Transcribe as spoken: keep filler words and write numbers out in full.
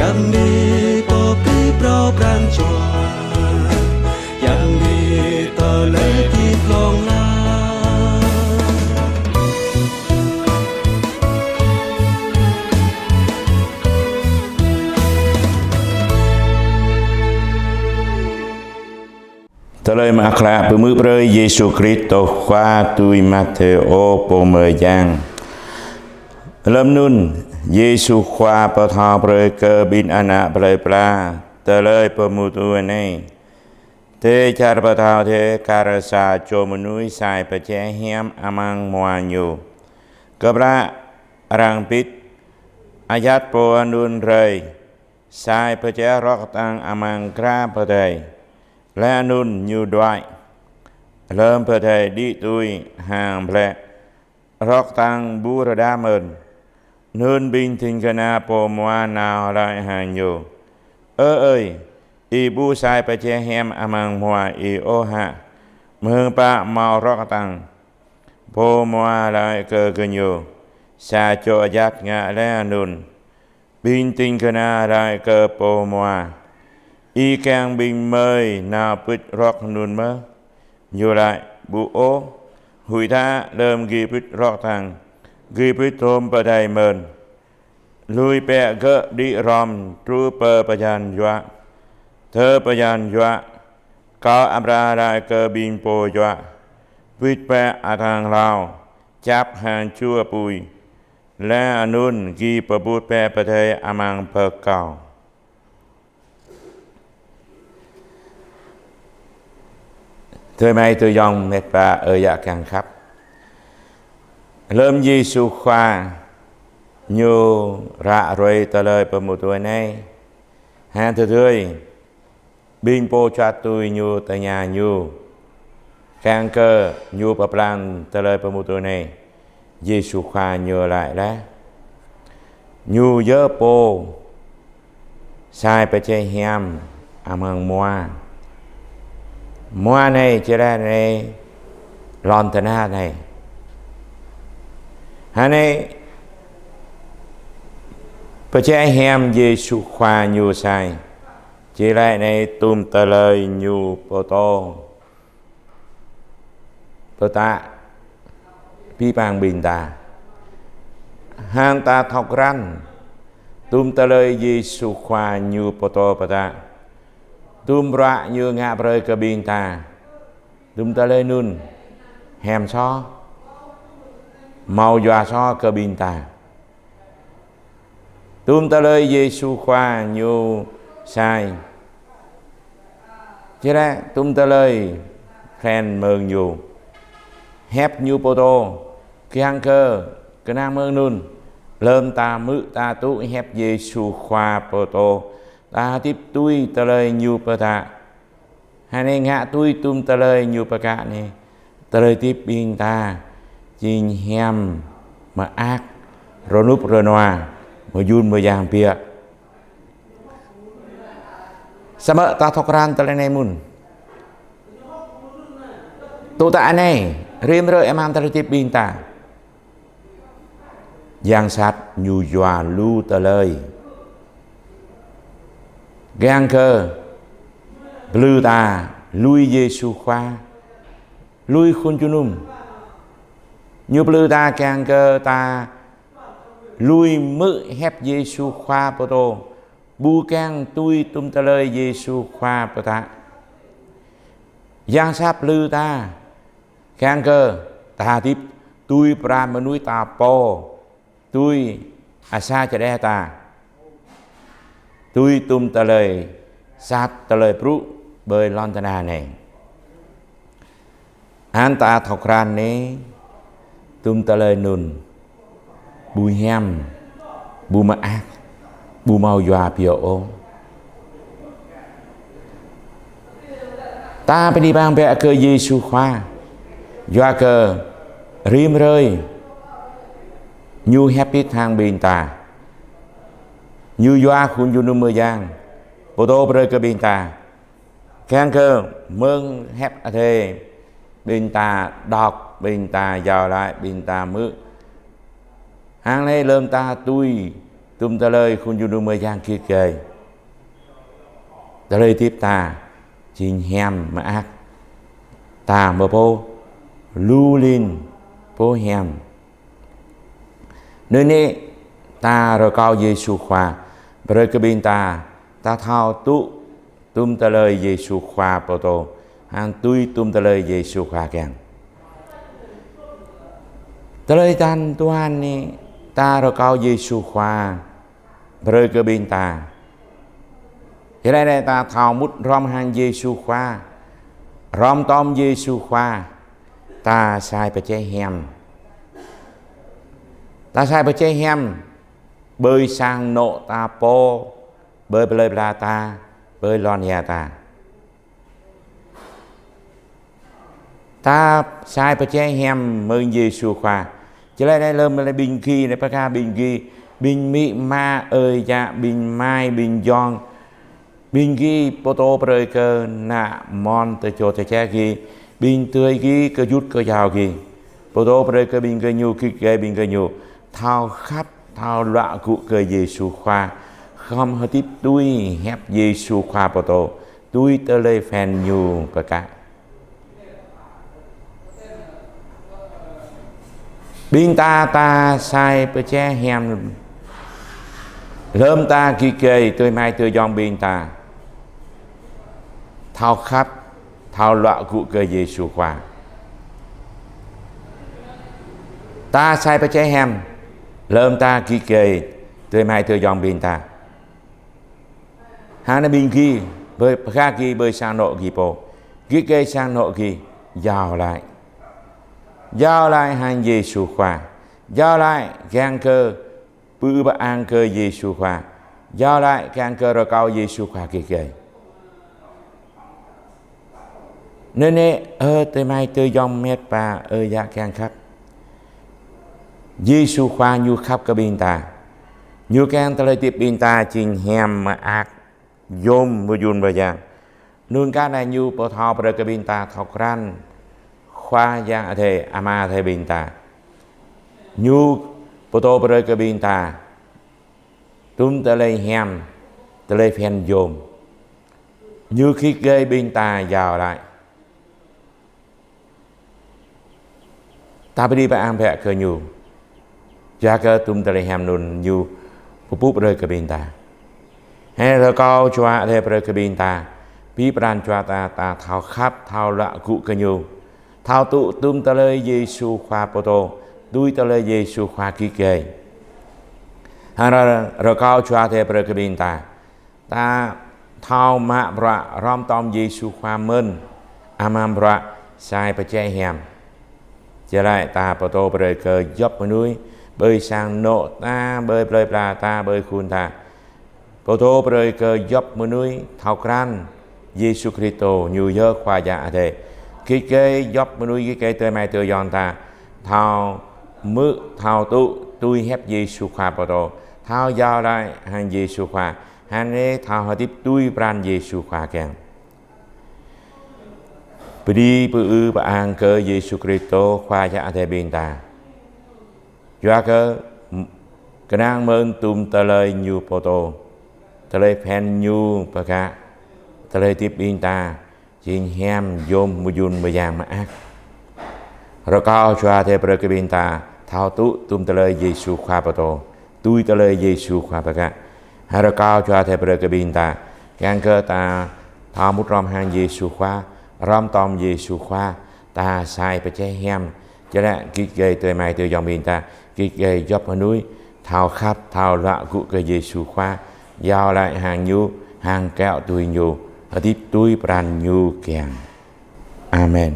Yang ni pô pơpŭ pran jua, yang ni tơlơi hơdip hlŏng lar. Tơlơi Mơak Klă pơhmư̆ brơi Yêsu Krist tui Khua tui Matthêô pô mơyang. Lơm anŭn, Yêsu Khua pơthâo brơi kơ ƀing ană plơi pla tơlơi pơhmutu anai: Dêh čar pơtao dêh kar sa čô mơnuih sai pơjeh hiam amăng hmua ñu. Kơplah arăng pĭt, ayăt pô anŭn rai, sai pơjeh rŏk tăng amăng krah pơdai. Laih anŭn ñu đuaĭ. Lơm pơdai đĭ tui hăng ƀlĕ, rŏk tăng ƀu rơđah mơ̆n. Anŭn ƀing ding kơna pô hmua nao laĭ hăng ñu: Ơ ơi, ih ƀu sai pơjeh hiam amăng hmua ih ôh hă, mơ̆ng pă hmâo rŏk tăng? Pô hmua laĭ kơ gơñu: Sa čô ayăt ngă laih anŭn. Ƀing ding kơna laĭ kơ pô hmua: Ih kiăng ƀing gơmơi nao pĭt rŏk anŭn mơ̆? Ñu laĭ: Ƀu ôh. Huĭ dah lơm gih pĭt rŏk tăng, gih pĭt hrŏm pơdai mơ̆n. Lui bĕ gơ̆ đĭ hrŏm truh pơ bơyan juă. Tơ bơyan juă, kâo amra laĭ kơ ƀing pô juă: Pĭt bĕ atăng hlâo, čăp hăng čuă apui. Laih anŭn gih pơƀut bĕ pơdai amăng pơ̆k kâo. Adơi amai ayŏng met wa ơi yă kiăng khăp. Lơm Yêsu Khua ñu ră ruai tơlơi pơhmutu anai, hăng tơdơi ƀing pô čuăt tui ñu tơña ñu, kiăng kơ ñu pơblang tơlơi pơhmutu anai. Yêsu Khua ñu laĭ laih: Ñu yơh pô sai pơjeh hiam amăng hmua. Hmua anai či laĭ anai lŏn tơnah anai. Hơnai pơjeh hiam Yêsu Khua ñu sai či laĭ anai tum tơlơi ñu pơtô pơtă pơpŭ pran ƀing ta. Hăng ta thâo krăn tum tơlơi Yêsu Khua ñu pơtô pơtă, tum bruă ñu ngă brơi kơ ƀing ta, tum tơlơi anŭn hiam soh, hmâo yua soh kơ ƀing ta. Tum tơlơi Yêsu Khua ñu sai, či laĭ tum tơlơi phen mơ̆ng ñu, hiăp ñu pơtô, kiăng kơ kơnang mơ̆ng anŭn, lơm ta hmư̆ ta tŭ hiăp Yêsu Khua pơtô, ta hơdip tui tơlơi ñu pơtă. Hơnai ngă tui tum tơlơi ñu pơkă anai, tơlơi hơdip ƀing ta jing hiam, mơak, rơnŭk rơnua, mơyŭn mơyang biă. Samơ̆ ta thâo krăn tơlơi anai mơ̆n. Tŭ ta anai, rĭm hrơi amăng tơlơi hơdip ƀing ta, yang sat ñu yua lu tơlơi. Kiăng kơ plư ta lui Yêsu Khua, lui khul jơnum. Ñu plư ta kiăng kơ ta lui hmư̆ hiăp Yêsu Khua pơtô, ƀu kiăng tui tum tơlơi Yêsu Khua pơtă. Yang sat plư ta kiăng kơ ta hơdip tui pran mơnuih ta pô, tui asar čơđeh ta, tui tum tơlơi sat tơlơi brŭ ƀơi lŏn tơnah anai. Hăng ta thâo krăn anai, tum tơlơi anŭn ƀu hiam, ƀu mơak, ƀu hmâo yua biă ôh. Ta bơni bang bĕ kơ Yêsu Khua, yua kơ rĭm hrơi ñu hiăp pĭt hăng ƀing ta. Ñu yua khul jơnum mơyang pơtô brơi kơ ƀing ta. Kiăng kơ mơ̆ng hiăp Adai ƀing ta đŏk, ƀing ta iâu laĭ, ƀing ta hmư̆. Hăng anai lơm ta tui tŭm tơlơi khul jun mơyang git gai. Tơlơi hơdip ta jing hiam mơak. Ta mơ̆ pô lu lin pô hiam. Anŭn nê ta rơkâo Yêsu Khua brơi kơ ƀing ta, ta thâo tŭ tŭm tơlơi Yêsu Khua pơtô, hăng tui tŭm tơlơi Yêsu Khua kiăng. Tơlơi tăn tuan nê ta rơkâo Yêsu Khua brơi kơ ƀing ta. Yua anŭn nê ta thâo mŭt hrŏm hăng Yêsu Khua, hrŏm tŏm Yêsu Khua, ta sai pơjeh hiam. Ta sai pơjeh hiam ƀơi sang anŏ ta pô, ƀơi plơi pla ta, ƀơi lŏn ia ta. Ta sai pơjeh hiam mơ̆ng Yêsu Khua. Či laĭ anai lơ̆m lĕ ƀing gih, anai pơkă ƀing gih, ƀing amĭ ama ơi yă, ƀing amai, ƀing ayŏng, ƀing gih pơtô brơi kơ ană amôn tơčô tơčĕ gih, ƀing adơi gih, kơjŭt kơjao gih. Pơtô brơi kơ ƀing gơñu, git gai ƀing gơñu thâo khăp, thâo luă gŭ kơ Yêsu Khua, khŏm hơdip tui hiăp Yêsu Khua pơtô, tui tơlơi phiăn ñu pơkă. Ƀing ta, ta sai pơjeh hiam lơ̆m ta git gai adơi amai adơi ayŏng ƀing ta thâo khăp, thâo luă gŭ kơ Yêsu Khua. Ta sai pơjeh hiam lơ̆m ta git gai adơi amai adơi ayŏng ƀing ta. Hăng anai ƀing gih, ƀơi pơkă gih, ƀơi sang anŏ gih pô, git gai sang anŏ gih, iâu laĭ. Iâu laĭ hăng Yêsu Khua. Iâu laĭ kiăng kơ pơư pơang kơ Yêsu Khua. Iâu laĭ kiăng kơ rơkâo Yêsu Khua git gai. Anŭn nê, ơ adơi amai adơi ayŏng met wa, ơ yă kiăng khăp. Yêsu Khua ñu khăp kơ ƀing ta. Ñu kiăng tơlơi hơdip ƀing ta jing hiam mơak, yôm mơyun mơyang. Anŭn kơ anai ñu pơthâo brơi kơ ƀing ta thâo krăn Khua Yang Adai, Ama Adai ƀing ta. Ñu pơtô brơi kơ ƀing ta tŭm tơlơi hiam, tơlơi phiăn yôm. Ñu git gai ƀing ta iâu laĭ. Ta pơđĭ pơang bĕ kơ ñu. Yua kơ tŭm tơlơi hiam anŭn ñu pơpŭ brơi kơ ƀing ta. Hăng rơkâo Jua Adai brơi kơ ƀing ta, pơpŭ pran jua ta, ta thâo khăp, thâo luă gŭ kơ ñu, thâo tŭ tŭm tơlơi Yêsu Khua pơtô, tui tơlơi Yêsu Khua git gai. Hăng rơ-, rơkâo Jua Adai brơi kơ ƀing ta, ta thâo mă bruă hrŏm tŏm Yêsu Khua mơ̆n, amăng bruă sai pơjeh hiam. Či laĭ ta pơtô brơi kơ djŏp mơnuih, ƀơi sang anŏ ta, ƀơi plơi pla ta, ƀơi khul ta. Pơtô brơi kơ djŏp mơnuih thâo krăn Yêsu Kristô ñu yơh Khua Yang Adai. Git gai djŏp mơnuih, git gai adơi amai adơi ayŏng ta thâo hmư̆, thâo tŭ tui hiăp Yêsu Khua pơtô, thâo iâu laĭ hăng Yêsu Khua, hăng anai thâo hơdip tui pran Yêsu Khua kiăng. Pơđĭ pơư pơang kơ Yêsu Kristô Khua Yang Adai ƀing ta. Yua kơ kơnang mơ̆n tŭm tơlơi ñu pơtô, tơlơi phiăn ñu pơkă, tơlơi hơdip ƀing ta jing hiam yôm mơyun mơyang mơak. Rơkâo Jua Adai brơi kơ ƀing ta thâo tŭ tŭm tơlơi Yêsu Khua pơtô, tui tơlơi Yêsu Khua pơkă. Hăng rơkâo Jua Adai brơi kơ ƀing ta, kiăng kơ ta thâo mŭt hrŏm hăng Yêsu Khua, hrŏm tŏm Yêsu Khua, ta sai pơjeh hiam. Či laĭ git gai adơi amai adơi ayŏng ƀing ta, git gai djŏp mơnuih thâo khăp, thâo luă gŭ kơ Yêsu Khua, iâu laĭ hăng ñu, hăng kiaŏ tui ñu, hơdip tui pran ñu kiăng. Amen.